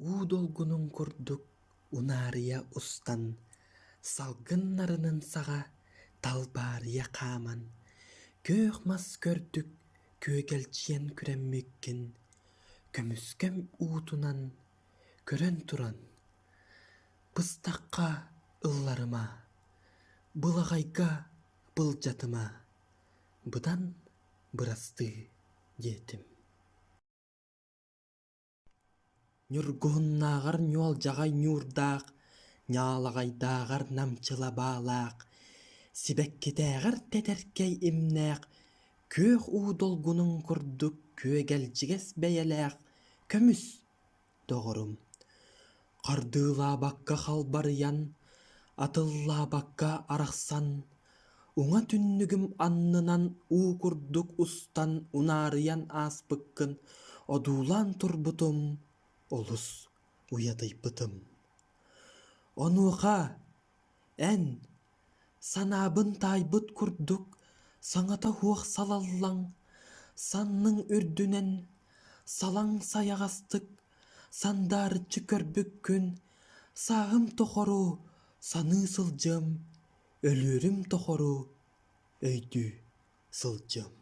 Уу долгунун курдук унаарыйа устан, салгын нарынын саҕа талбаарыйа хааман, күөх мас көрдүк күөгэлдьийэн күрэммиккин, көмүскэм уутунан көрөн туран, быстахха ылларыма, былаҕайга былдьатыма, быдан бырастыы диэтим. Ньургуһуннааҕар ньуолдьаҕай ньуурдаах, ньаалаҕайдааҕар намчыла баалаах, сибэккитээҕэр тэтэркэй имнээх, күөх уу долгунун курдук күөгэлдьигэс бэйэлээх көмүс доҕорум. Хардыылаабакка халбарыйан, атыллаабакка арахсан, уҥа түннүгүм аннынан уу курдук устан унаарыйан ааспыккын одуулаан турбутум, олус уйадыйбытым. Онуоха эн Санаабын таайбыт курдук саҥата суох салаллаҥ, санныҥ үрдүнэн салаҥ сайаҕастык сандаарыччы көрбүккүн сааһым тохору саныы сылдьыам, өлүөрүм тохору өйдүү сылдьыам.